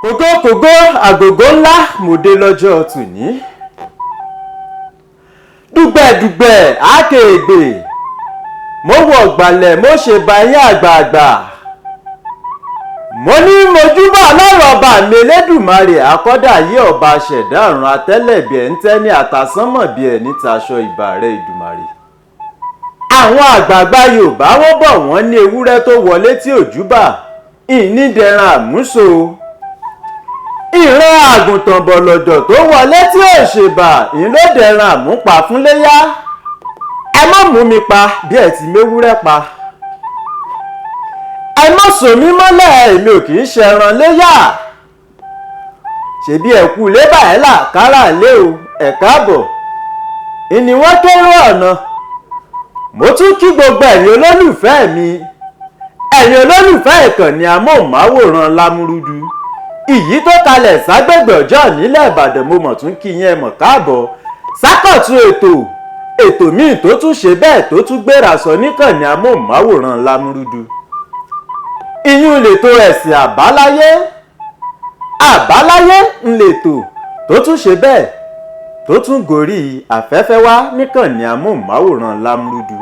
Kògókògó àgògó ńlá mòde lọ́jọ́ tòní. Dùgbẹ̀dùgbẹ̀ àkègbè mo wọ̀ gbàlẹ̀ mo ṣe bá yín àgbààgbà. Mo ní mojúbà Ọlọ́run ọba mi Elédùmarè akọ́dà ayé ọba ṣẹ̀dá ọ̀run atẹ́lẹ̀bí ẹ̀ ń tẹ́ ní àtàsánmọ̀ bí ẹ̀ níta aṣọ ìbà rẹ̀ Ìdùmarè. Àwọn àgbààgbà Yorùbá wọ́n bọ̀ wọ́n ní ewúrẹ́ tó wọlé tí òjúbà ìnídẹ̀ran àmúso. Ìran àgùntàn bọ̀lọ̀jọ̀ tó wọlé tí òṣèbà ìlódẹ̀ran àmúpa fúnléyá. Ẹ má mú mi pa bí ẹ ti méwúrẹ́ pa. Ẹ má sọ mí mọ́lẹ̀, èmi ò kì í ṣẹran léyà. Ṣebí ẹ kú lébà ẹ̀ là kárà lé o, ẹ káàbọ̀. Ìní wọ́n kéré ọ̀nà. Mo tún kí gbogbo ẹ̀yin olólùfẹ́ mi, ẹ̀yin olólùfẹ́ ìkànnì amóhùnmáwòrán Lámúrúdu. Ìyí tó kalẹ̀ ságbègbè Ọjọ́ nílẹ̀ Ìbàdàn, mo mọ̀ tún kí yín ẹ mọ̀ káàbọ̀. Sákọ̀tún ètò míì tó tún ṣe bẹ́ẹ̀ tó tún gbéra sọ níkànnì amóhùnmáwòrán Lámúrúdu. Ìyún lètò ẹ̀sìn àbáláyé. Àbáláyé ń lètò tó tún ṣe bẹ́ẹ̀ tó tún gorí afẹ́fẹ́ wá níkànnì amóhùnmáwòrán Lámúrúdu.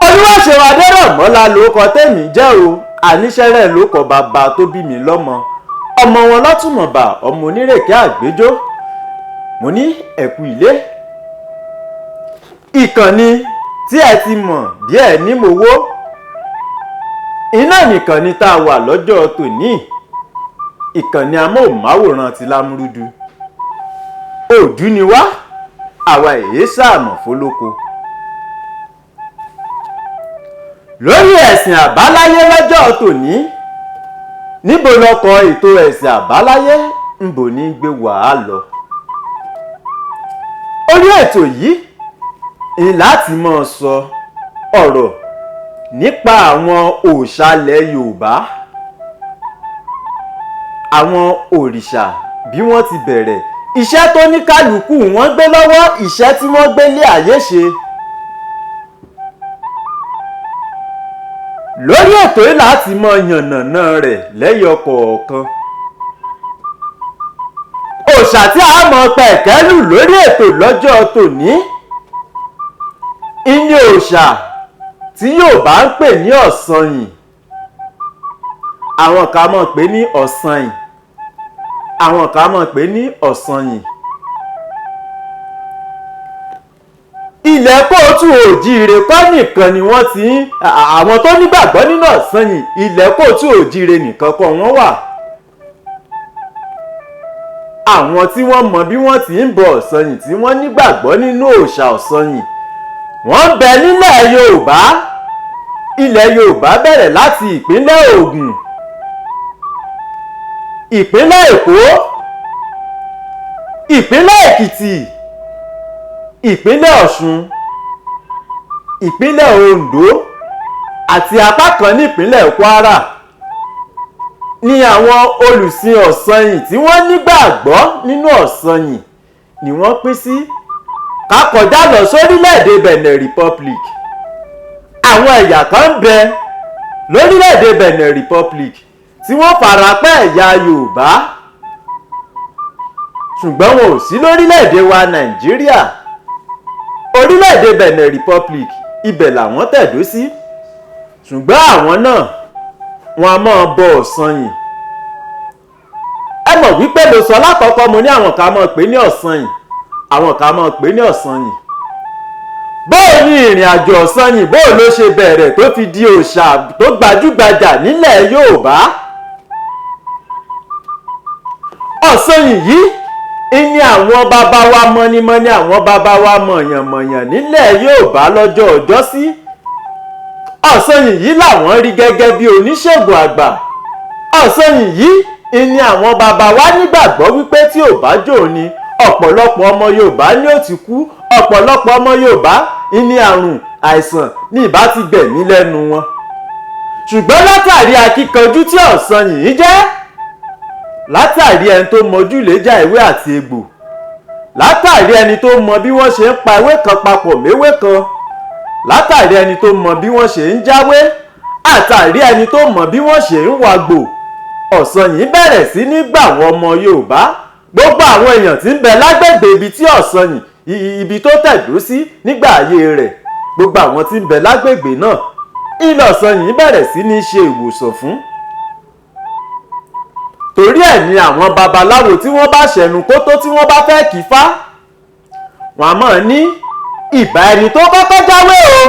Olúwaṣeun Adérọ̀mọ́lá ló kọ tèmi jẹ́ o, àníṣẹ́rẹ́ ló kọ bàbá tó bí mi lọ́mọ. Ọmọ wọn lọ́tùmọ̀bà, ọmọ onírèké àgbéjó. Mo ní ẹ̀kú ilé. Ìkànnì tí ẹ ti mọ̀ bí ẹ ní mowó. Iná nìkan ni tá a wà lọ́jọ́ tòní. Ìkànnì amóhùnmáwòrán ti Lámúrúdu. Òdú ni wá, àwa èé sàmọ̀ fólóko. Lórí ẹ̀sìn àbáláyé lọ́jọ́ tòní, níbo lọkọ̀ ètò ẹ̀sìn àbáláyé ńbò ní gbé wàá lọ. Orí ètò yìí ni láti máa sọ ọ̀rọ̀ nípa àwọn òòṣàlẹ̀ Yorùbá, àwọn òrìṣà bí wọ́n ti bẹ̀rẹ̀, iṣẹ́ tó ní kálukú wọ́n gbé lọ́wọ́, iṣẹ́ tí wọ́n gbé lé ayé ṣe. Lórí ètò yìí láti mọ yànnàná rẹ̀ lẹ́yọ kọ̀ọ̀kan. Òòṣà tí a mọ̀ pẹ̀kẹ́lù lórí ètò lọ́jọ́ tòní ìní òòṣà tí Yorùbá ń pè ní Ọ̀sanyìn. Àwọn kan mọ̀ pé ní Ọ̀sanyìn, àwọn kan mọ̀ pé ní Ọ̀sanyìn. Ilẹ̀ kóòtù òjíire kọ́ nìkan ni wọ́n ti ń àwọn tó nígbàgbọ́ nínú Ọ̀sanyìn, ilẹ̀ kóòtù òjíire nìkan kọ́ wọ́n wà. Àwọn tí wọ́n mọ bí wọ́n ti ń bọ Ọ̀sanyìn tí wọ́n nígbàgbọ́ nínú òòṣà Ọ̀sanyìn wọ́n ń bẹ nílẹ̀ Yorùbá. Ilẹ̀ Yorùbá bẹ̀rẹ̀ láti ìpínlẹ̀ Ògùn, ìpínlẹ̀ Èkó, ìpínlẹ̀ Èkìtì, ìpínlẹ̀ Ọ̀ṣun, ìpínlẹ̀ Oǹdó àti apá kan nípínlẹ̀ Kwara ni àwọn olùsìn Ọ̀sanyìn tí wọ́n nígbàgbọ́ nínú Ọ̀sanyìn ni wọ́n pín sí. Ká kọjá lọ sórílẹ̀-èdè Benin Republic. Àwọn ẹ̀yà kan ń bẹ lórílẹ̀-èdè Benin Republic tí wọ́n fara pẹ́ ẹ̀yà Yorùbá, ṣùgbọ́n wọn ò sí lórílẹ̀-èdè wa Nàìjíríà. Orílẹ̀-èdè Benin Republic ibẹ̀ làwọn tẹ̀dó sí, ṣùgbọ́n àwọn náà wọn a máa bọ Ọ̀sanyìn. Ẹ mọ̀ wípé mo sọ lákọ̀ọ́kọ́, mo ní àwọn kan máa pè ní Ọ̀sanyìn, àwọn kan máa pè ní Ọ̀sanyìn. Bóò ní ìrìn àjò Ọ̀sanyìn, bóò ló ṣe bẹ̀rẹ̀ tó fi di òòṣà tó gbajúgbajà nílẹ̀ Yorùbá. Ọ̀sanyìn yìí ní àwọn bàbá wa mọ́nímọ́ní, àwọn bàbá wa mọ̀yànmọ̀yàn nílẹ̀ Yorùbá lọ́jọ́ ọjọ́sí. Ọ̀sanyìn yìí làwọn rí gẹ́gẹ́ bí oníṣègùn àgbà. Ọ̀sanyìn yìí ní àwọn bàbá wa nígbàgbọ́ wípé tí ò bá jò ní ọ̀pọ̀lọpọ̀ ọmọ Yorùbá ní ó ti kú, ọ̀pọ̀lọpọ̀ ọmọ Yorùbá ní àrùn àìsàn ní ìbá ti gbẹ̀mí lẹ́nu wọn. Ṣùgbọ́n látàrí akíkanjú tí Ọ̀sanyìn jẹ́, látàrí ẹni tó mọjúlẹ́jà ewé àti egbò, látàrí ẹni tó mọ bí wọ́n ṣe ń pa ewé kan papọ̀ méwé kan, látàrí ẹni tó mọ bí wọ́n ṣe ń jáwé, àtàrí ẹni tó mọ bí wọ́n ṣe ń wàgbò, Ọ̀sanyìn bẹ̀rẹ̀ sí ní gbà àwọn ọmọ Yorùbá, gbogbo àwọn èèyàn tí ń bẹ lágbègbè ibi tí Ọ̀sanyìn ibi tó tẹ̀dó sí nígbà ayé rẹ̀, gbogbo àwọn tí ń bẹ lágbègbè náà ilẹ̀ Ọ̀sanyìn bẹ̀rẹ̀ sí ní ṣe ìwòsàn fún. Torí ẹ̀ ni àwọn babaláwo tí wọ́n bá ṣẹnu kótó tí wọ́n bá fẹ́ kí fá, wọ́n á máa ní ìbà ẹni tó kọ́kọ́ jáwé o,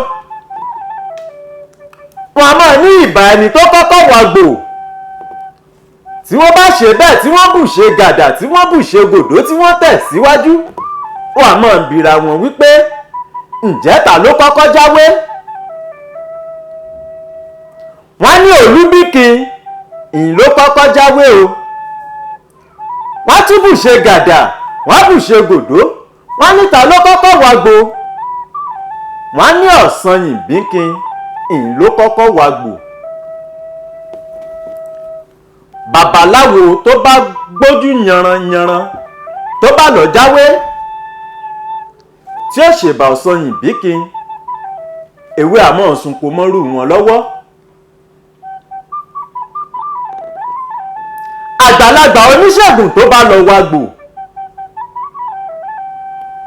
wọ́n á máa ní ìbà ẹni tó kọ́kọ́ wàgbò. Tí wọ́n bá ṣe bẹ́ẹ̀, tí wọ́n bù ṣe gàdà, tí wọ́n bù ṣe gòdó, tí wọ́n tẹ̀ síwájú, wọ́n á máa bìrà wọn wípé ǹjẹ́ ta ló kọ́kọ́ jáwé? Wọ́n ní Olúbíkin ìyìn ló kọ́kọ́ jáwé o. Wọ́n tún bù ṣe gàdà, wọ́n bù ṣe gòdó, wọ́n ní ta ló kọ́kọ́ wàgbò? Wọ́n ní Ọ̀sanyìn Bíkin ìyìn ló kọ́kọ́ wàgbò. Babaláwo tó bá gbójú yanranyanran tó bá lọ jáwé tí ó ṣèbà Ọ̀sanyìn Bíkin, ewé àmọ́ sunko mọ́rù wọn lọ́wọ́. Àgbàlagbà oníṣègùn tó bá lọ wàgbò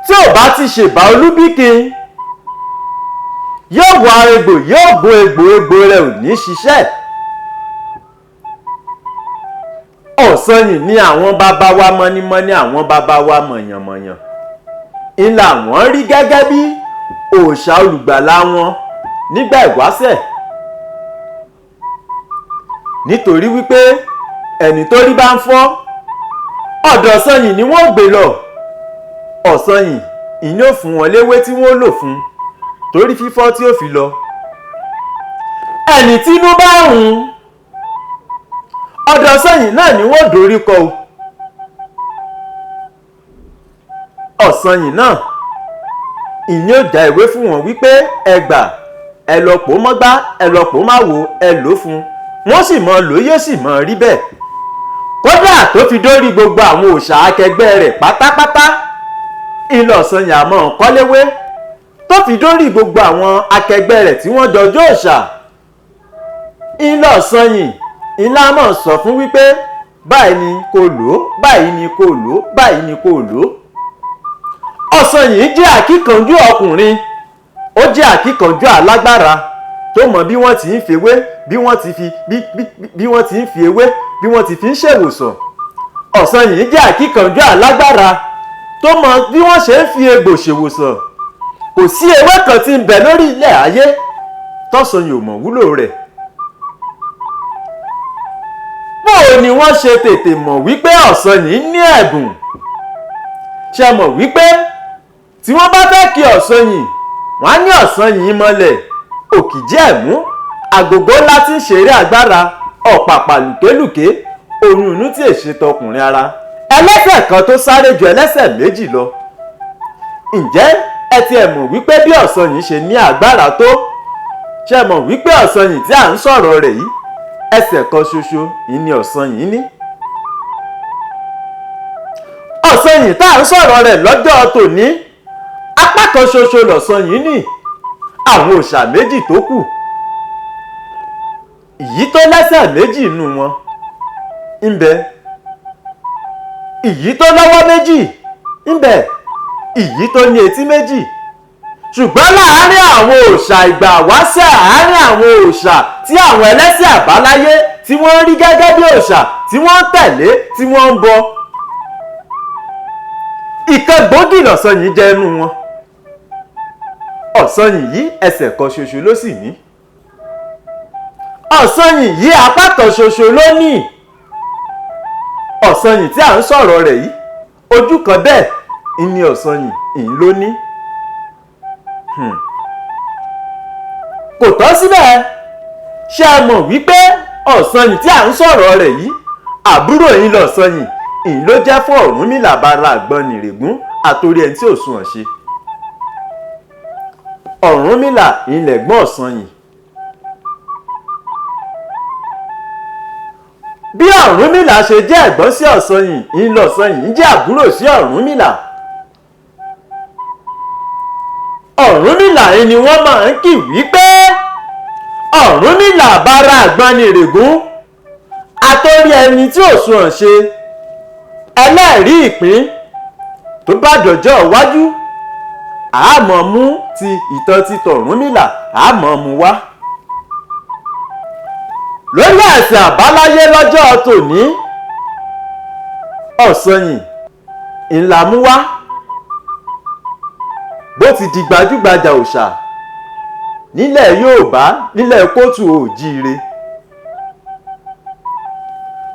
tí ò bá ti ṣèbà Olúbíkin, yóò wá egbò, yóò gun egbò, egbò rẹ̀ ò ní ṣiṣẹ́. Ọ̀sanyìn ni àwọn bàbá wa mọ́nímọ́ní, àwọn bàbá wa mọ̀yànmọ̀yàn ńlá wọ́n rí gẹ́gẹ́ bí òòṣà olùgbàlà wọn nígbà ìwáṣẹ̀, nítorí wípé ẹni tó rí bá ń fọ́, ọ̀dọ̀ Ọ̀sanyìn ni wọ́n gbé lọ. Ọ̀sanyìn ìní ò fún wọn léwé tí wọ́n lò fún torí fífọ́ tí ó fi lọ. Ẹni tínú bá rùn, ọ̀dọ̀ Ọ̀sanyìn náà ni wọ́n dorí kọ o. Ọ̀sanyìn náà ìní ò já ìwé fún wọn wípé ẹ gbà, ẹ lọ pò mọ́gbá, ẹ lọ pò máwo, ẹ lò fún wọ́n sì mọ lóye sì mọ rí bẹ́ẹ̀. Kódà tó fi dórí gbogbo àwọn òòṣà akẹgbẹ́ rẹ̀ pátápátá, ìlọ Ọ̀sanyìn àmọ́ kọ́léwé tó fi dórí gbogbo àwọn akẹgbẹ́ rẹ̀ tí wọ́n jọjọ́ òòṣà, ìlọ Ọ̀sanyìn ìlà mọ̀ sọ fún wípé báyìí ni kò lò ó, báyìí ni kò lò ó, báyìí ni kò lò ó. Ọ̀sanyìn jẹ́ àkíkanjú ọkùnrin, ó jẹ́ àkíkanjú alágbára tó mọ bí wọ́n ti ń fi ewé, bí wọ́n ti fi bí wọ́n ti ń fi ewé, bí wọ́n ti fi ń ṣèwòsàn. Ọ̀sanyìn jẹ́ àkíkanjú alágbára tó mọ bí wọ́n ṣe ń fi egbò ṣèwòsàn. Kò sí ewé kan tí ń bẹ lórí ilẹ̀ ayé tọ́sanyìn ò mọ̀ wúlò rẹ̀. Bóò ni wọ́n ṣe tètè mọ̀ wípé Ọ̀sanyìn ní ẹ̀bùn? Ṣe mọ̀ wípé tí wọ́n bá fẹ́ kí Ọ̀sanyìn, wọ́n á ní Ọ̀sanyìn mọ́lẹ̀, òkìjí ẹ̀mú, àgògó ńlá tí ń ṣeré agbára, ọ̀pàpà lùkélùké, oyún inú tí èṣe tọkùnrin ara, ẹlẹ́sẹ̀ kan tó sáré ju ẹlẹ́sẹ̀ méjì lọ. Ǹjẹ́ ẹ ti ẹ̀ mọ̀ wípé bí Ọ̀sanyìn ṣe ní agbára tó? Ṣe mọ̀ wípé Ọ̀sanyìn tí à ń sọ̀rọ̀ rẹ̀ yìí, ẹsẹ̀ kan ṣoṣo ìní Ọ̀sanyìn ní. Ọ̀sanyìn tá à ń sọ̀rọ̀ rẹ̀ lọ́jọ́ tòní, apá kan ṣoṣo lọ̀sanyìn ní. Àwọn òòṣà méjì tó kù, ìyí tó lẹ́sẹ̀ méjì nù wọn ń bẹ, ìyí tó lọ́wọ́ méjì ń bẹ, ìyí tó ní etí méjì. Ṣùgbọ́n láàárín àwọn òòṣà ìgbà wáṣẹ̀, àárín àwọn òòṣà tí àwọn ẹlẹ́sìn àbáláyé tí wọ́n ń rí gẹ́gẹ́ bí òòṣà tí wọ́n ń tẹ̀lé tí wọ́n ń bọ, ìkan gbòógì lọ̀sanyìn jẹ́ inú wọn. Ọ̀sanyìn yìí ẹsẹ̀ kan ṣoṣo ló sì ní. Ọ̀sanyìn yìí apá kan ṣoṣo ló ní. Ọ̀sanyìn tí à ń sọ̀rọ̀ rẹ̀ yìí, ojú kan bẹ́ẹ̀ ni Ọ̀sanyìn ìyìn ló ní. Kò tán síbẹ̀. Ṣé ẹ mọ̀ wípé Ọ̀sanyìn tí à ń sọ̀rọ̀ rẹ̀ yìí, àbúrò yín lọ̀sanyìn ìyìn ló jẹ́ fún Ọ̀rúnmìlà bara Àgbọnnìrègún àtòrí ẹni tí ò sunwọ̀n ṣe. Ọ̀rúnmìlà ìlẹ̀gbọ́n Ọ̀sanyìn. Bí Ọ̀rúnmìlà ṣe jẹ́ ẹ̀gbọ́n sí Ọ̀sanyìn, ìlọ̀sanyìn jẹ́ àbúrò sí Ọ̀rúnmìlà. Ọ̀rúnmìlà yìí ni wọ́n máa ń kì wípé Ọ̀rúnmìlà bara Àgbọnnìrègún Àtòrí ẹni tí ò sunwọ̀n ṣe, ẹlẹ́rìí ìpín, tó bá dọjọ́ iwájú, àmọ́ mú ti ìtàn ti tọ̀rúnmìlà, àmọ́ mú wá. Lórí ẹ̀sìn àbáláyé lọ́jọ́ tòní, Ọ̀sanyìn ńlá mú wá bó ti di gbajúgbajà òòṣà nílẹ̀ Yorùbá, nílẹ̀ kóòtù òjíire.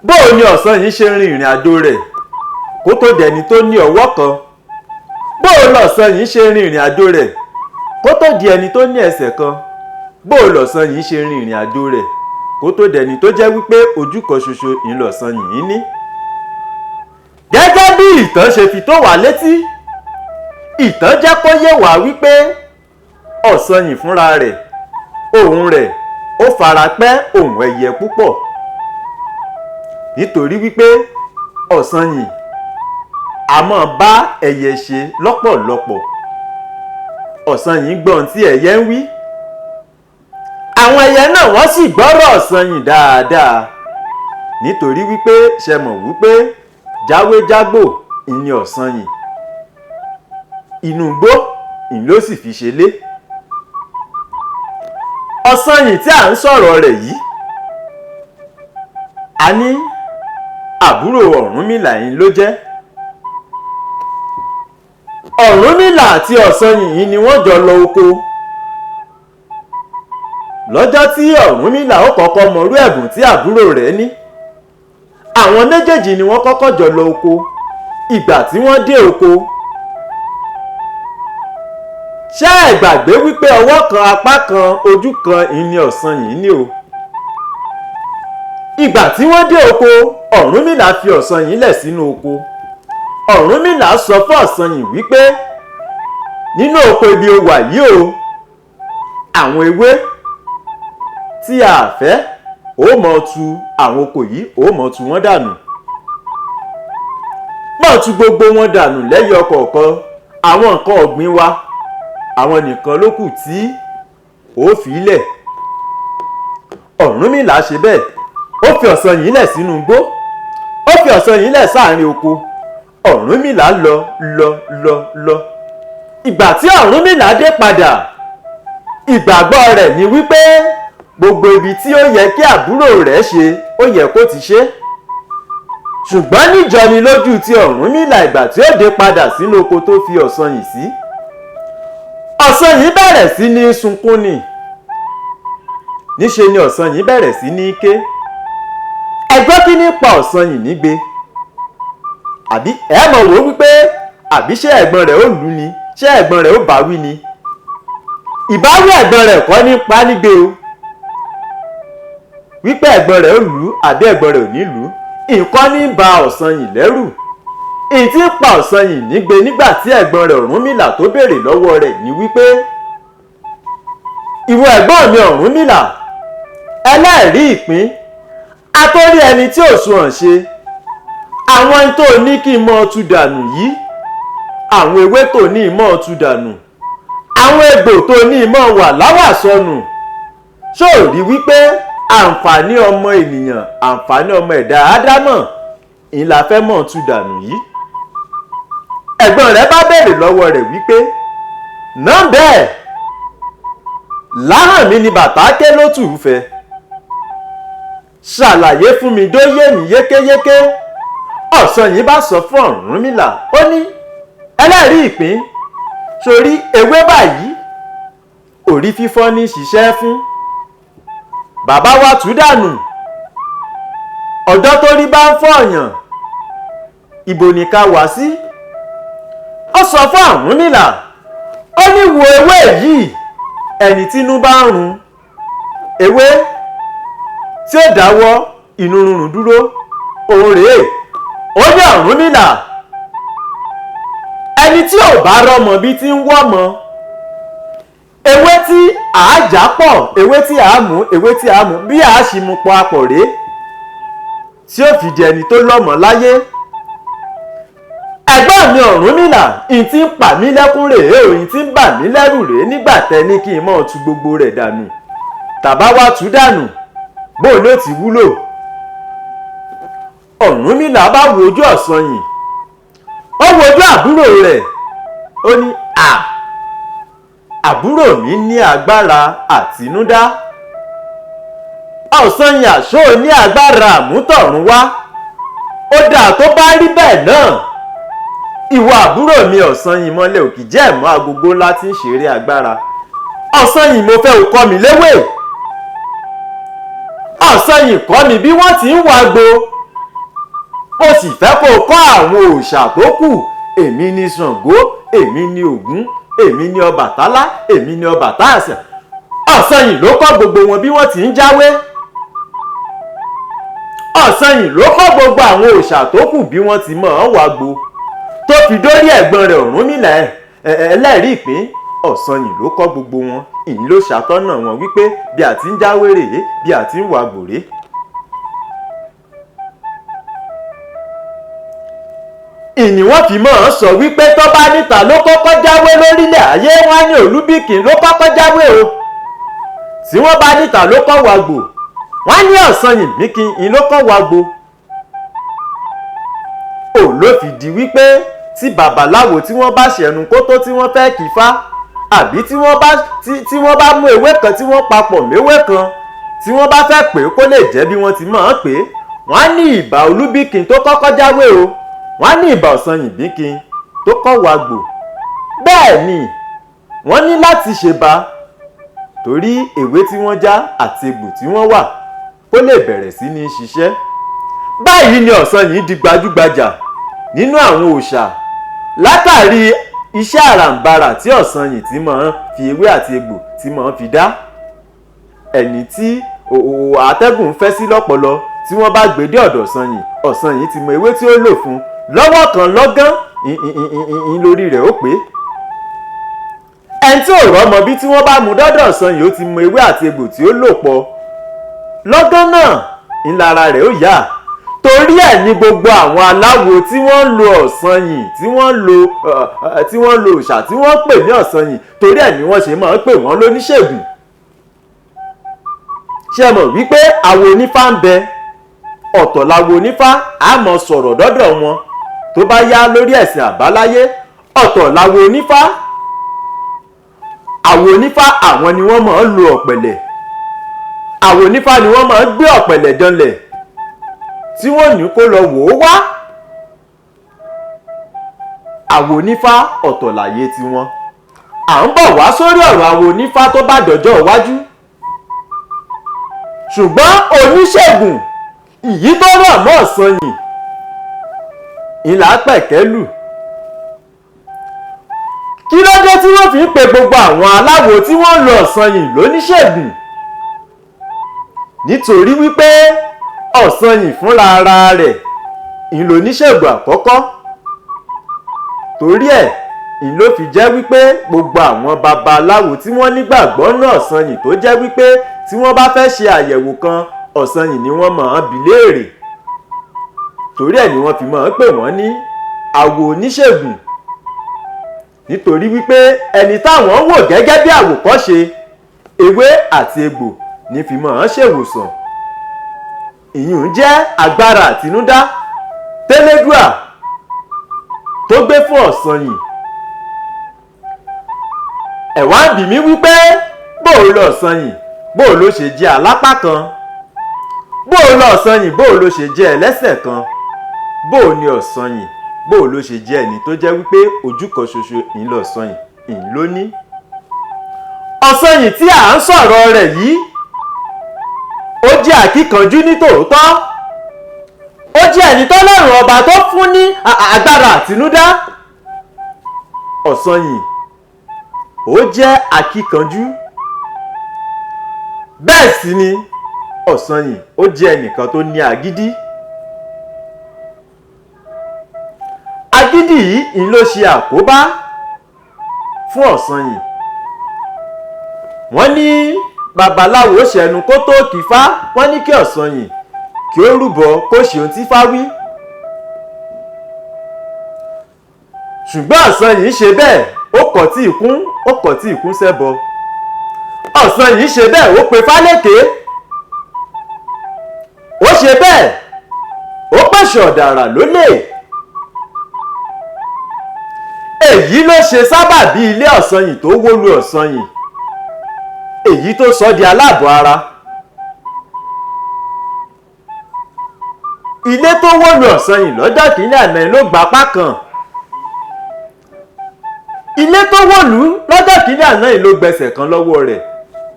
Bóò ni Ọ̀sanyìn ṣe rin ìrìn àjò rẹ̀ kó tó dẹni tó ní ọwọ́ kan? Bóò lọ̀sanyìn ṣe rin ìrìn àjò rẹ̀ kó tó di ẹni tó ní ẹsẹ̀ kan? Bóò lọ̀sanyìn ṣe rin ìrìn àjò rẹ̀ kó tó dẹni tó jẹ́ wípé ojú kan ṣoṣo ńlọ̀sanyìn ní? Gẹ́gẹ́ bí ìtàn ṣe fi tó wá létí, ìtàn jẹ́ kó yé wá wípé Ọ̀sanyìn fúnra rẹ̀, òun rẹ̀ ó fara pẹ́ òun ẹyẹ púpọ̀, nítorí wípé Ọ̀sanyìn a máa bá ẹyẹ ṣe lọ́pọ̀lọpọ̀. Ọ̀sanyìn gbọ́n tí ẹyẹ ń wí, àwọn ẹyẹ náà wọ́n sì gbọ́rọ̀ Ọ̀sanyìn dáadáa, nítorí wípé ṣe mọ̀ wípé jáwéjágbò ìní Ọ̀sanyìn, inú igbó ìní ló sì fi ṣe lé. Ọ̀sanyìn tí à ń sọ̀rọ̀ rẹ̀ yìí, a ní àbúrò Ọ̀rúnmìlà yìí ló jẹ́. Ọ̀rúnmìlà àti Ọ̀sanyìn yìí ni wọ́n jọ lọ oko lọ́jọ́ tí Ọ̀rúnmìlà ó kọ́kọ́ mọrú ẹ̀bùn tí àbúrò rẹ̀ ní. Àwọn méjèèjì ni wọ́n kọ́kọ́ jọ lọ oko. Ìgbà tí wọ́n dé oko, ṣé ẹ gbàgbé wípé ọwọ́ kan, apá kan, ojú kan ìní Ọ̀sanyìn ní o. Ìgbà tí wọ́n dé oko, Ọ̀rúnmìlà fi Ọ̀sanyìn lẹ̀ sínú oko. Ọ̀rúnmìlà sọ fún Ọ̀sanyìn wípé nínú oko ibi o wà yìí o, àwọn ewé tí a fẹ́ ó mọ̀ tu àwọn oko yìí, ó mọ̀ tu wọ́n dànù, mọ̀ tu gbogbo wọn dànù lẹ́yọ kọ̀ọ̀kan. Àwọn nǹkan ọ̀gbìn wa, àwọn nìkan ló kù tí ó fi lẹ̀. Ọ̀rúnmìlà ṣe bẹ́ẹ̀, ó fi Ọ̀sanyìn lẹ̀ sínú igbó, ó fi Ọ̀sanyìn lẹ̀ sáàrin oko. Ọ̀rúnmìlà lọ lọ lọ lọ. Ìgbà tí Ọ̀rúnmìlà dé padà, ìgbàgbọ́ rẹ̀ ni wípé gbogbo ibi tí ó yẹ kí àbúrò rẹ̀ ṣe, ó yẹ kó ti ṣe. Ṣùgbọ́n níjọni lójú ti Ọ̀rúnmìlà, ìgbà tí ó dé padà sínú oko tó fi Ọ̀sanyìn sí, Ọ̀sanyìn bẹ̀rẹ̀ sí ní sunkún ni. Níṣe ni Ọ̀sanyìn bẹ̀rẹ̀ sí ní ké. Ẹgbẹ́ kí ní pa Ọ̀sanyìn nígbe? Àbí ẹ mọ̀ wò wípé àbí ṣé ẹ̀gbọ́n rẹ̀ ó lù ni, ṣé ẹ̀gbọ́n rẹ̀ ó bá wí ni? Ìbáwí ẹ̀gbọ́n rẹ̀ kọ́ ní pa nígbe o, wípé ẹ̀gbọ́n rẹ̀ ó lù àbí ẹ̀gbọ́n rẹ̀ ò ní lù, nǹkan ní ba Ọ̀sanyìn lẹ́rù. Ìtí pa Ọ̀sanyìn nígbe nígbà tí ẹ̀gbọ́n rẹ̀ Ọ̀rúnmìlà tó béèrè lọ́wọ́ rẹ̀ ní wípé ìwọ ẹ̀gbọ́n mi Ọ̀rúnmìlà, ẹlẹ́rìí ìpín, atórí ẹni tí ò sunwọ̀n ṣe, àwọn tó ní kí n mọ́ tú dànù yìí, àwọn ewé tó ní mọ́ tú dànù, àwọn egbò tó ní mọ́ wà láwàsọnù, ṣó rí wípé àǹfààní ọmọ ènìyàn, àǹfààní ọmọ ẹ̀dá Ádámọ̀ ìlà fẹ́ mọ́ tú dànù yìí? Ẹ̀gbọ́n rẹ̀ bá béèrè lọ́wọ́ rẹ̀ wípé náà bẹ́ẹ̀ láhàn mi ni bàtà ké ló tù ú fẹ́, ṣàlàyé fún mi dóyè mi yékéyéké. Ọ̀sanyìn bá sọ fún Ọ̀rúnmìlà, ó ní ẹlẹ́rìí ìpín, sórí ewé báyìí orí fífọ́ ní ṣiṣẹ́ fún, bàbá wa tú dànù, ọjọ́ tó rí bá ń fọ̀yàn ibo ni ká wá sí? Ó sọ fún Ọ̀rúnmìlà, ó ní wo ewé yìí, ẹni tínú bá ń run, ewé tí ó dáwọ́ inú rúnrun dúró òun rèé. Ó ní Ọ̀rúnmìlà, ẹni tí ò bá rọ́mọ bí ti ń wọ́mọ, ewé tí à á já pọ̀, ewé tí à á mú, ewé tí à á mú bí à á ṣì mú pọ̀ apọ̀ rèé tí ó fi di ẹni tó lọ́mọ láyé. Ẹ̀gbọ́n mi Ọ̀rúnmìlà, ìyìn tí ń pa mí lẹ́kún rèé o, ìyìn tí ń bà mí lẹ́rù rèé nígbà tẹ́ ní kí n mọ̀ tú gbogbo rẹ̀ dànù. Tàbá wá tú dànù, bó ló ti wúlò? Ọ̀rúnmìlà bá wojú Ọ̀sanyìn, ó wojú àbúrò rẹ̀, ó ní à, àbúrò mi ní agbára àtinúdá. Ọ̀sanyìn àṣọ ní agbára àmútọ̀run wá. Ó dáa, tó bá rí bẹ́ẹ̀ náà, ìwọ àbúrò mi Ọ̀sanyìn mọ́lẹ̀ òkì jẹ́ ẹ̀mọ́ agogo ńlá tí ń ṣeré agbára. Ọ̀sanyìn, mo fẹ́ o kọ́ mi léwé. Ọ̀sanyìn, kọ́ mi bí wọ́n ti ń wagbo. Mo sì fẹ́ kó o kọ́ àwọn òòṣà tó kù. Èmi ni Ṣàngó, èmi ni Ògún, èmi ni Ọbàtálá, èmi ni Ọbàtáàsà. Ọ̀sanyìn ló kọ́ gbogbo wọn bí wọ́n ti ń jáwé. Ọ̀sanyìn ló kọ́ gbogbo àwọn òòṣà tó kù bí wọ́n ti mọ̀ ọ́n wagbo, tó fi dórí ẹ̀gbọ́n rẹ̀ Ọ̀rúnmìlà ẹlẹ́rìí ìpín. Ọ̀sanyìn ló kọ́ gbogbo wọn, ìyìn ló ṣàtọ́nà wọn wípé bí a ti ń jáwé rèé, bí a ti ń wagbo rèé. Ìní wọ́n fi mọ̀ ọ́n sọ wípé tó bá níta ló kọ́kọ́ jáwé lórílẹ̀ ayé, wọn ní Olúbíkìn ló kọ́kọ́ jáwé o. Tí wọ́n bá níta ló kọ́ wagbo, wọ́n ní Ọ̀sanyìn Míkin ìyìn ló kọ́ wagbo. Òun ló fi di wípé tí babaláwo tí wọ́n bá ṣẹ̀nu kótó tí wọ́n fẹ́ kí fá, àbí tí wọ́n bá mú ewé kan tí wọ́n papọ̀ méwé kan, tí wọ́n bá fẹ́ pè é kó lè jẹ́ bí wọ́n ti mọ̀ ọ́n pé, wọ́n á ní ìbà Olúbíkin tó kọ́kọ́ jáwé o, wọ́n á ní ìbà Ọ̀sanyìn Míkin tó kọ́ wagbo. Bẹ́ẹ̀ ni wọ́n ní láti ṣèbà torí ewé tí wọ́n já àti egbò tí wọ́n wà kó lè bẹ̀rẹ̀ sí ní ṣiṣẹ́. Báyìí ni Ọ̀sanyìn di gbajúgbajà nínú àwọn òòṣà látàrí iṣẹ́ àràǹbarà tí Ọ̀sanyìn tí máa ń fi ewé àti egbò tí máa ń fi dá. Ẹni tí àtẹ́gùn fẹ́ sí lọ́pọlọ, tí wọ́n bá gbé dé ọ̀dọ̀ Ọ̀sanyìn, Ọ̀sanyìn ti mọ ewé tí ó lò fún lọ́wọ́ kan lọ́gán, ìyìn lórí rẹ̀ ó pé. Ẹni tí ò rọ́mọ bí, tí wọ́n bá mú dọ́dọ̀ Ọ̀sanyìn, ó ti mọ ewé àti egbò tí ó lò pọ̀ lọ́gán náà, ńlára rẹ̀ ó yá. Torí ẹ̀ ní gbogbo àwọn aláwo tí wọ́n ń lo Ọ̀sanyìn, tí wọ́n ń lo òòṣà tí wọ́n ń pè ní Ọ̀sanyìn, torí ẹ̀ ni wọ́n ṣe máa ń pè wọ́n lóníṣègùn. Ṣé ẹ mọ̀ wípé àwo onífá ń bẹ? Ọ̀tọ̀ làwo onífá, á mọ̀ sọ̀rọ̀ dọ́dọ̀ wọn tó bá yá lórí ẹ̀sìn àbáláyé. Ọ̀tọ̀ làwo onífá. Àwo onífá àwọn ni wọ́n máa ń lo ọ̀pẹ̀lẹ̀. Àwo onífá ni wọ́n máa ń gbé ọ̀pẹ̀lẹ̀ janlẹ̀ tí wọ́n ní kó lọ wò ó wá. Àwo onífá ọ̀tọ̀ láyé tiwọn. À ń bọ̀ wá sórí ọ̀rọ̀ àwo onífá tó bá dọjọ́ iwájú. Ṣùgbọ́n oníṣègùn ìyí tó rọ̀ mọ́ Ọ̀sanyìn ìlà pẹ̀kẹ́lù. Kí ló dé tí wọ́n fi ń pe gbogbo àwọn aláwo tí wọ́n ń lo Ọ̀sanyìn lóníṣègùn? Nítorí wípé Ọ̀sanyìn fúnra ara rẹ̀ ń lo oníṣègùn àkọ́kọ́. Torí ẹ̀ ń ló fi jẹ́ wípé gbogbo àwọn babaláwo tí wọ́n nígbàgbọ́ náà Ọ̀sanyìn, tó jẹ́ wípé tí wọ́n bá fẹ́ ṣe àyẹ̀wò kan, Ọ̀sanyìn ni wọ́n máa ń bi léèrè. Torí ẹ̀ ni wọ́n fi máa ń pè wọ́n ní àwo oníṣègùn. Nítorí wípé ẹni táwọn ń wò gẹ́gẹ́ bí àwòkọ́ṣe, ewé àti egbò ní fi máa ń ṣèwòsàn. Ìyún jẹ́ agbára àtinúdá tẹ́lẹ́dùà tó gbé fún Ọ̀sanyìn. Ẹ wá ń bi mí wípé bóò lọ Ọ̀sanyìn, bóò ló ṣe jẹ́ alápá kan, bóò lọ Ọ̀sanyìn, bóò ló ṣe jẹ́ ẹlẹ́sẹ̀ kan, bóò ni Ọ̀sanyìn, bóò ló ṣe jẹ́ ẹni tó jẹ́ wípé ojú kan ṣoṣo ń lọ Ọ̀sanyìn ń ló ní. Ọ̀sanyìn tí à ń sọ̀rọ̀ rẹ̀ yìí, ó jẹ́ àkíkanjú ní tòótọ́. Ó jẹ́ ẹni tọ́lọ́run ọba tó fún ní agbára àtinúdá. Ọ̀sanyìn ó jẹ́ àkíkanjú. Bẹ́ẹ̀ sì ni Ọ̀sanyìn ó jẹ́ ẹnìkan tó ní agídí. Agídí yìí ń ló ṣe àkóbá fún Ọ̀sanyìn. Wọ́n ní babaláwo ṣẹnu kó tó kífá, wọ́n ní kí Ọ̀sanyìn kí ó rúbọ kó ṣe ohun tí fá wí. Ṣùgbọ́n Ọ̀sanyìn ṣe bẹ́ẹ̀, ó kọ̀ tí ìkún, ó kọ̀ tí ìkún ṣẹbọ. Ọ̀sanyìn ṣe bẹ́ẹ̀, ó pe Fálékè. Ó ṣe bẹ́ẹ̀, ó pé pèsè ọ̀dàrà lólè. Èyí ló ṣe sábàbí ilé Ọ̀sanyìn tó wó lu Ọ̀sanyìn, èyí tó sọ di aláàbọ̀ ara. Ilé tó wó lu Ọ̀sanyìn lọ́jọ́ kìíní àná ló gba apá kan. Ilé tó wó lù lọ́jọ́ kìíní àná ló gbẹsẹ̀ kan lọ́wọ́ rẹ̀,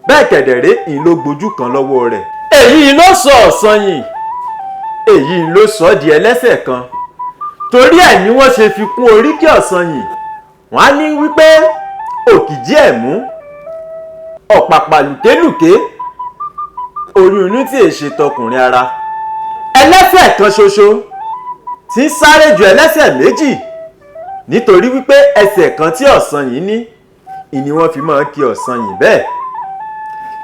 bẹ́ẹ̀ kẹ̀dẹ̀rẹ́ ìn ló gbojú kan lọ́wọ́ rẹ̀. Èyí ló sọ Ọ̀sanyìn, èyí ló sọ di ẹlẹ́sẹ̀ kan. Torí ẹ̀ ni wọ́n ṣe fi kún oríkì Ọ̀sanyìn. Wọ́n á ní wípé òkìjí ẹ̀ mú ọ̀pàpà lùkélùké, oyún inú tí èṣe tọkùnrin ara. Ẹlẹ́sẹ̀ kan ṣoṣo tí ń sáré ju ẹlẹ́sẹ̀ méjì, nítorí wípé ẹsẹ̀ kan tí Ọ̀sanyìn ní ìní wọ́n fi máa ń kí Ọ̀sanyìn bẹ́ẹ̀.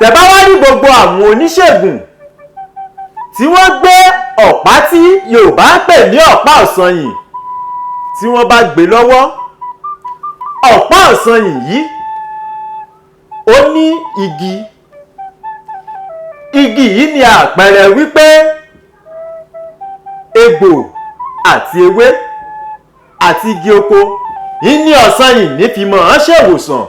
Tẹ̀bá wá ní gbogbo àwọn oníṣègùn tí wọ́n gbé ọ̀pá tí Yorùbá ń pè ní ọ̀pá Ọ̀sanyìn, tí wọ́n bá gbé lọ́wọ́, ọ̀pá Ọ̀sanyìn yìí ó ní igi. Igi yìí ni àpẹẹrẹ wípé egbò àti ewé àti igi oko yìí ní Ọ̀sanyìn ní fi mọ̀ ọ́n ṣèwòsàn.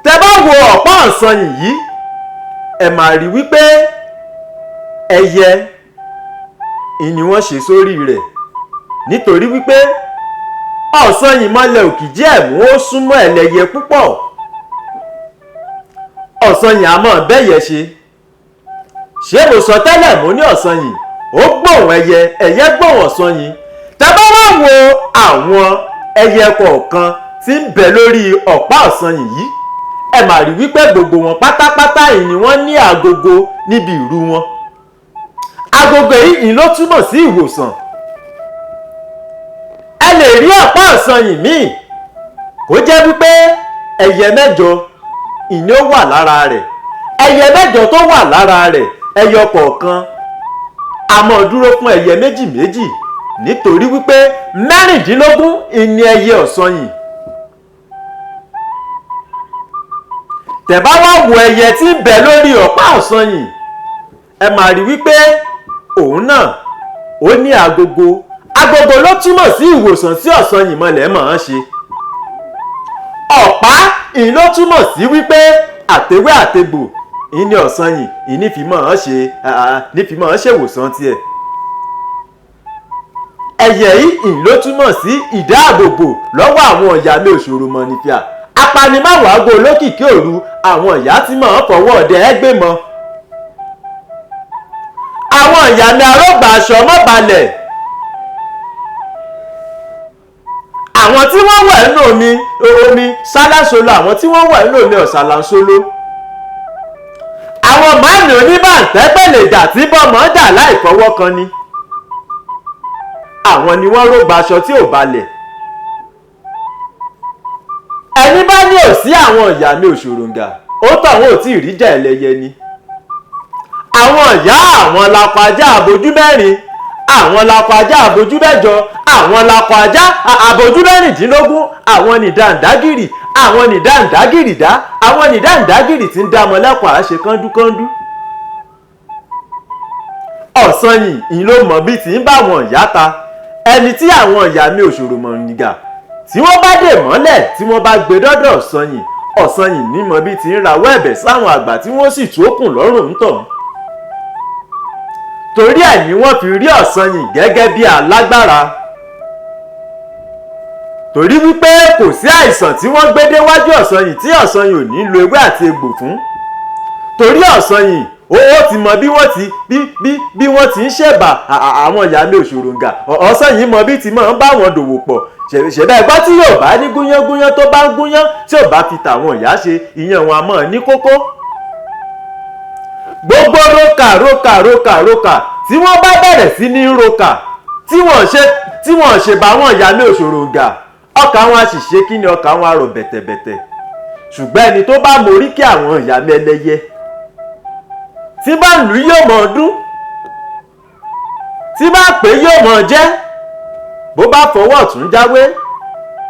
Tẹ́ bá wo ọ̀pá Ọ̀sanyìn yìí, ẹ máa rí wípé ẹyẹ ìní wọ́n ṣe sórí rẹ̀, nítorí wípé Ọ̀sanyìn mọ́lẹ̀ òkìjí ẹ̀mú ó súnmọ́ ẹlẹ́yẹ púpọ̀. Ọ̀sanyìn a máa bẹ́yẹ ṣe. Ṣé mo sọ tẹ́lẹ̀ mo ní Ọ̀sanyìn ó gbóhùn ẹyẹ, ẹyẹ gbóhùn Ọ̀sanyìn. Tẹ́ bá wá wo àwọn ẹyẹ kọ̀ọ̀kan tí ń bẹ lórí ọ̀pá Ọ̀sanyìn yìí, ẹ máa rí wípé gbogbo wọn pátápátá yìí ni wọ́n ní agogo níbi ìrù wọn. Agogo yìí ló túmọ̀ sí ìwòsàn. Ẹ lè rí ọ̀pá Ọ̀sanyìn míì kó jẹ́ wípé ẹyẹ mẹ́jọ ìní ó wà lára rẹ̀. Ẹyẹ mẹ́jọ tó wà lára rẹ̀, ẹyọ kọ̀ọ̀kan a máa dúró fún ẹyẹ méjì méjì, nítorí wípé 16 ìní ẹyẹ Ọ̀sanyìn. Tẹ́ bá wá wo ẹyẹ tí ń bẹ lórí ọ̀pá Ọ̀sanyìn, ẹ máa rí wípé òun náà ó ní agogo. Agogo ló túmọ̀ sí ìwòsàn tí Ọ̀sanyìn mọ̀lẹ́ máa ń ṣe. Ọ̀pá ìyìn ló túmọ̀ sí wípé àtewé àtegbò ìní Ọ̀sanyìn ìní fi máa ń ṣe ní fi máa ń ṣèwòsàn tiẹ̀. Ẹyẹ yìí ló túmọ̀ sí ìdáàbòbò lọ́wọ́ àwọn ìyá mi òṣòro mọ̀nìfíà, apanimáwàágo olókìkí òru, àwọn ìyá tí máa ń fọwọ́ ọdẹ ẹgbẹ́ mọ́. Àwọn ìyá mi arógbà aṣọ mọ́balẹ̀. Àwọn tí wọ́n wẹ̀ nínú omi ṣáláṣolo, àwọn tí wọ́n wẹ̀ nínú omi ọ̀ṣàlàṣolo. Àwọn màmí oníbàǹtẹ́ pẹ̀lẹ́ ìjà tí bọ́mọ dà láì fọwọ́ kan ni. Àwọn ni wọ́n rógbà aṣọ tí ò balẹ̀. Ẹni bá ní òsí àwọn ìyá mi òṣòròǹgà, ó tọ̀hún ò tí ì rí jà ẹlẹ́yẹ ni. Àwọn ìyá àwọn lakọ ajá abojú mẹ́rin, àwọn lakọ ajá abojú mẹ́jọ, àwọn lakọ ajá abojú 16, àwọn ní dàǹdágìrì, àwọn ní dàǹdágìrì dá, àwọn ní dàǹdágìrì tí ń dá ọmọ lẹ́kọ̀ọ́ àṣẹ kándúkándú. Ọ̀sanyìn ìyìn ló mọ̀ bí ti ń bá àwọn ìyá ta. Ẹni tí àwọn ìyá mi òṣòro mọ̀nìgà tí wọ́n bá dè mọ́lẹ̀, tí wọ́n bá gbé dọ́dọ̀ Ọ̀sanyìn, Ọ̀sanyìn ní mọ̀ bí ti ń rawọ́ ẹ̀bẹ̀ sáwọn àgbà tí wọ́n sì tú okùn lọ́rùn ń tàn. Torí ẹ̀ ni wọ́n fi rí Ọ̀sanyìn gẹ́gẹ́ bí alágbára. Torí wípé kò sí àìsàn tí wọ́n gbé déwájú Ọ̀sanyìn tí Ọ̀sanyìn ò ní lo ewé àti egbò fún. Torí Ọ̀sanyìn ó ti mọ bí wọ́n ti bí wọ́n ti ń ṣẹ̀bà àwọn ìyá mi òṣòròǹgà. Ọ̀sanyìn mọ bí ti máa ń bá wọn dòwò pọ̀. Ṣẹ̀bẹ̀ ẹ̀gbọ́n tí yóò bá ní gúnyángúnyán tó bá ń gúnyán tí ò bá fi tàwọn ìyá ṣe, ìyẹn wọn a mọ̀ ní kókó. Gbogbo roka roka roka roka tí wọ́n bá bẹ̀rẹ̀ sí ní roka tí wọ́n ṣe bá wọn ìyá mi òṣòròǹgà, ọkà wọn a sì ṣe kí ni, ọkà wọn a rọ̀ bẹ̀tẹ̀bẹ̀tẹ̀. Ṣùgbọ́n ẹni tó bá morí kí àwọn ìyá mi ẹlẹ́yẹ tí bá lù yóò mọ̀ dún, tí bá pè yóò mọ̀ jẹ́, bó bá fọwọ́ ọ̀tún jáwé,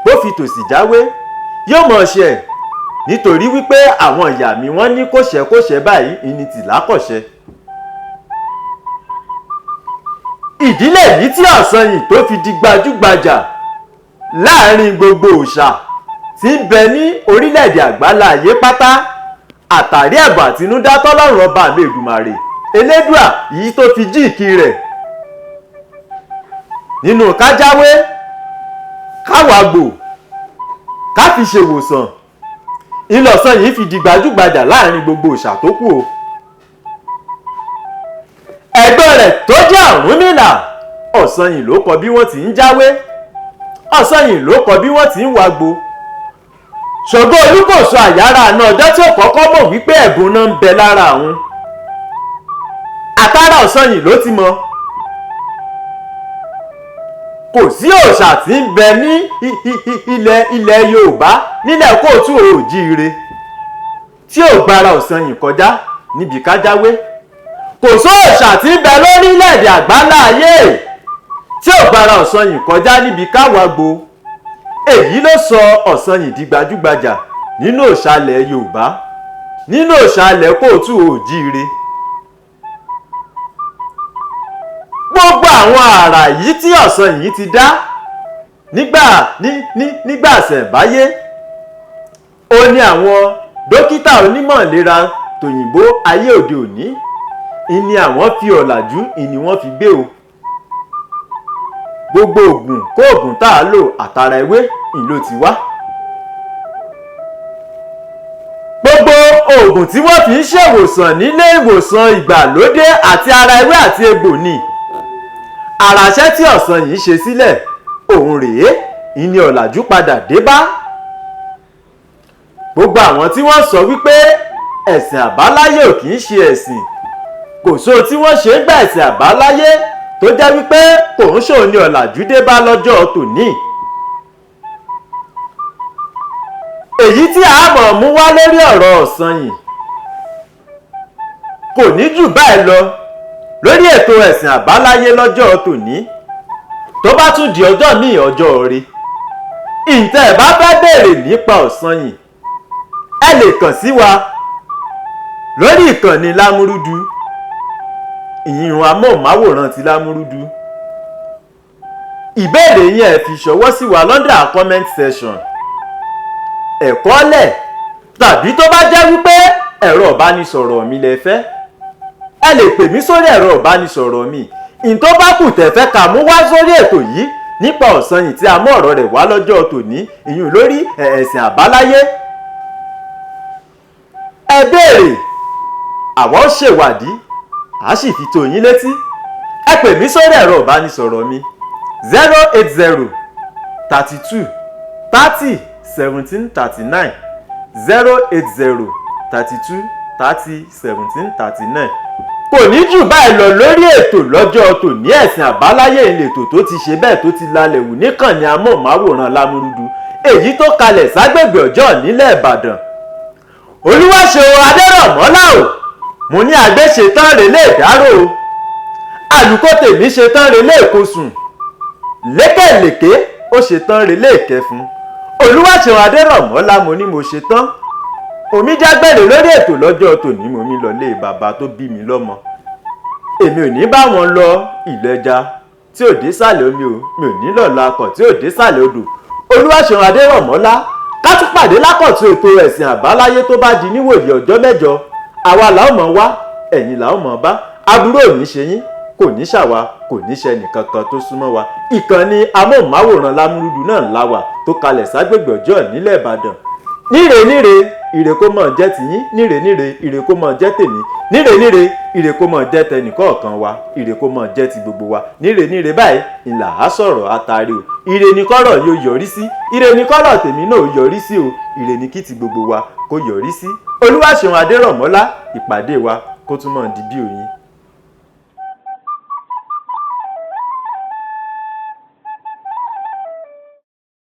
bó fi tòsì jáwé, yóò mọ̀ ṣe ẹ̀, nítorí wípé àwọn ìyá mi wọ́n ní kòṣẹ́ kòṣẹ́ báyìí ìní tìlá kọ̀ṣẹ́. Ìdílé yìí tí Ọ̀sanyìn tó fi di gbajúgbajà láàrin gbogbo òòṣà tí ń bẹ ní orílẹ̀-èdè àgbálá ayé pátá, àtàrí ẹ̀bùn àtinúdá tọ́lọ́run ọba mi Èdùmàrè Elédùà yìí tó fi jíǹkí rẹ̀ nínú kájáwé, káwàgbò, ká fi ṣèwòsàn, ìlọ̀sanyìn fi di gbajúgbajà láàrin gbogbo òòṣà tó kù o. Ẹ̀gbọ́n rẹ̀ tó jẹ́ Ọ̀rúnmìlà, Ọ̀sanyìn ló kọ́ bí wọ́n ti ń jáwé, Ọ̀sanyìn ló kọ́ bí wọ́n ti ń wagbo. Ṣògo Olúkòso àyàrá àná ọjọ́ tí ó kọ́kọ́ mọ̀ wípé ẹ̀bùn náà ń bẹ lára òun, àtàrà Ọ̀sanyìn ló ti mọ̀. Kò sí òòṣà tí ń bẹ ní ilẹ̀ Yorùbá nílẹ̀ kóòtù òjíire tí ò gbára Ọ̀sanyìn kọjá níbi kájáwé. Kò sóòṣà tí ń bẹ lórílẹ̀‐èdè àgbálá ayé tí ò gbára Ọ̀sanyìn kọjá níbi káwàgbo. Èyí ló sọ Ọ̀sanyìn di gbajúgbajà nínú òòṣà ilẹ̀ Yorùbá, nínú òòṣà ilẹ̀ kóòtù òjíire. Gbogbo àwọn àrà yìí tí Ọ̀sanyìn ti dá nígbà àṣẹ̀báyé, ó ní àwọn dókítà onímọ̀ ìlera tòyìnbó ayé òde òní ìní àwọn fi ọ̀làjú ìní wọ́n fi gbé o. Gbogbo ògùn kóògùn tá a lò àtàrà ewé ìlò ti wá. Gbogbo ògùn tí wọ́n fi ń ṣèwòsàn nílé ìwòsàn ìgbàlódé àti ara ewé àti egbò ni. Àràṣẹ́ tí Ọ̀sanyìn ṣe sílẹ̀ òun rèé, ìní ọ̀làjú padà dé bá. Gbogbo àwọn tí wọ́n sọ wípé ẹ̀sìn àbáláyé ò kì í ṣe ẹ̀sìn, kò sóhun tí wọ́n ṣe ń gbà ẹ̀sìn àbáláyé tó jẹ́ wípé kò ń ṣòun ní ọ̀làjú dé bá lọ́jọ́ tòní. Èyí tí a mọ̀ mú wá lórí ọ̀rọ̀ Ọ̀sanyìn kò ní jù báyìí lọ lórí ètò ẹ̀sìn àbáláyé lọ́jọ́ tòní. Tó bá tún di ọjọ́ míì, ọjọ́ ire, ìǹtẹ̀ ẹ̀ bá fẹ́ béèrè nípa Ọ̀sanyìn, ẹ lè kàn sí wa lórí ìkànnì Lámúrúdu, ìyún amóhùnmáwòrán ti Lámúrúdu. Ìbéèrè yín ẹ fi ṣọwọ́ sí wa lọ́ndà comment section, ẹ̀kọ́ lẹ̀, tàbí tó bá jẹ́ wípé ẹ̀rọ ìbánisọ̀rọ̀ mi lẹ fẹ́, ẹ lè pè mí sórí ẹ̀rọ ìbánisọ̀rọ̀ mi. Ìn tó bá kù tẹ́ fẹ́ ká mú wá sórí ètò yìí nípa Ọ̀sanyìn tí a mú ọ̀rọ̀ rẹ̀ wá lọ́jọ́ tòní, ìyún lórí ẹ̀sìn àbáláyé, ẹ béèrè, àwa ó ṣèwádìí, a sì fi tó yín létí. Ẹ pè mí sórí ẹ̀rọ ìbánisọ̀rọ̀ mi 080 32 30 17 39, 080 32 30 17 39. Kò ní jù báyìí lọ lórí ètò lọ́jọ́ tòní. Ẹ̀sìn àbáláyé ìletò tó ti ṣe bẹ́ẹ̀ tó ti lalẹ̀ wù níkànnì amóhùnmáwòrán Lámúrúdu, èyí tó kalẹ̀ ságbègbè Ọjọ́ nílẹ̀ Ìbàdàn. Olúwaṣeun Adérọ̀mọ́lá o, mo ní àgbẹ̀ ṣetán relé ìdárò o, àlùkò tèmi ṣetán relé ìkosùn, lékèlékè ó ṣetán relé ìkẹfun. Olúwaṣeun Adérọ̀mọ́lá mo ní mo ṣetán. Omi dágbére lórí ètò lọ́jọ́ tòní, mo mi lọ lé bàbá tó bí mi lọ́mọ. Èmi ò ní bá wọn lọ ìlẹja tí ò dé sàlẹ̀ omi o, mi ò ní lọ lọ akọ̀ tí ò dé sàlẹ̀ odò. Olúwaṣeun Adérọ̀mọ́lá, ká tún pàdé lákọ̀tún ètò ẹ̀sìn àbáláyé tó bá di níwòyí ọjọ́ mẹ́jọ. Àwa là ó mọ̀ wá, ẹ̀yin là ó mọ̀ bá. Aburú ò ní ṣe yín, kò ní ṣàwa, kò ní ṣe ẹnìkankan tó súnmọ́ wa. Ìkànnì amóhùnmáwòrán Lámúrúdu náà la wà tó kalẹ̀ ságbègbè Ọjọ́ nílẹ̀ Ìbàdàn. Níre níre, ire kó mọ̀ jẹ́ tiyín, níre níre, ire kó mọ̀ jẹ́ tèmi, níre níre, ire kó mọ̀ jẹ́ tẹnìkọ̀ọ̀kan wa, ire kó mọ̀ jẹ́ ti gbogbo wa. Níre níre báyìí ìlà á sọ̀rọ̀ àtàrí o. Ire ni kọ́rọ̀ yóò yọrí sí, ire ni kọ́rọ̀ tèmi náà yọrí sí o, ire ni kí ti gbogbo wa kó yọrí sí. Olúwaṣeun Adérọ̀mọ́lá, ìpàdé wa kó tún mọ̀ di bí oyin.